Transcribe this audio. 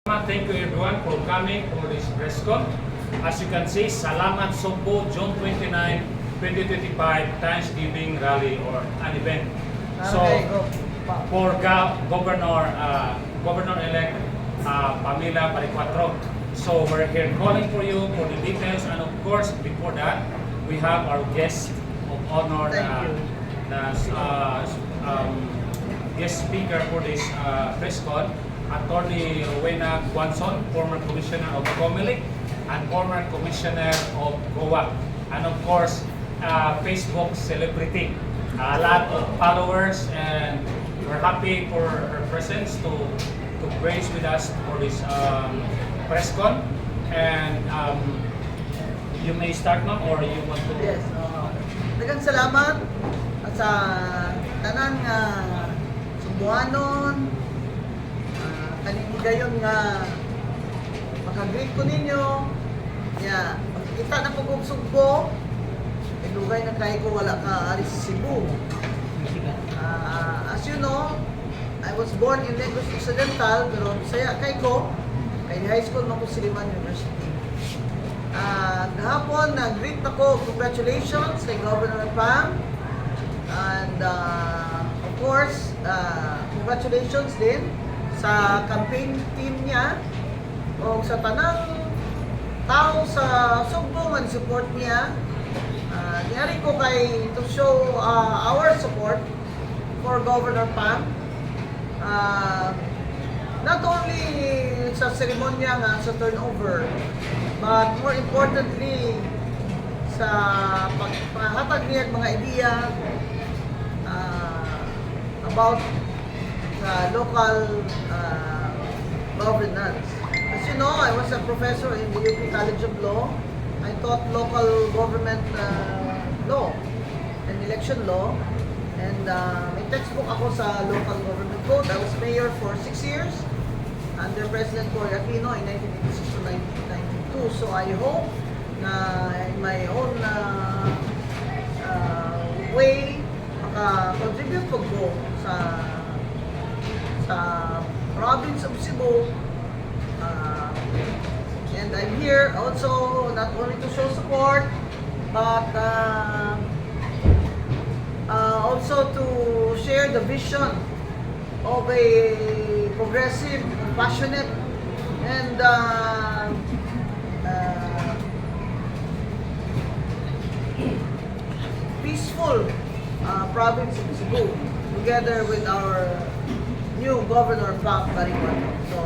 Thank you, everyone, for coming for this press con. As you can see, Salamat Sugbo, June 29, 2025, Thanksgiving Rally or an event. So, for Governor-elect Pamela Baricuatro. So we're here calling for you for the details, and of course, before that, we have our guest of honor Thank na, you. Na guest speaker for this press con, Attorney Rowena Guanzon, former Commissioner of COMELEC and former Commissioner of COA. And of course, Facebook celebrity. A lot of followers, and we're happy for her presence to grace with us for this press con. And you may start, ma'am, or you want to? Yes. Daghang salamat at sa tanan nga Sugbuanon, kaning higayon nga maka-greet ko ninyo. Ya, makikita na po kong Sugbo. Eh, dugay na kaayo ko wala ka ari sa Cebu. As you know, I was born in Negros Occidental, pero Bisaya kaayo ko. Kay high school man ko Silliman University. Gahapon, nag-greet ako, congratulations kay Governor Pam. And of course, congratulations din sa campaign team niya o sa tanang tao sa Sugbo nga support niya. Niari ko kay to show our support for Governor Pam. Not only sa seremonya nga sa turnover, but more importantly sa pagpahatag niya og mga ideya about sa local governance. As you know, I was a professor in the UP College of Law. I taught local government law and election law. And may textbook ako sa local government code. I was mayor for 6 years under President Cory Aquino in 1986 to 1992. So I hope na in my own way, maka-contribute po ko sa province of Cebu. And I'm here also not only to show support, but also to share the vision of a progressive, compassionate, and peaceful province of Cebu together with our new Governor Pam Baricuatro. So,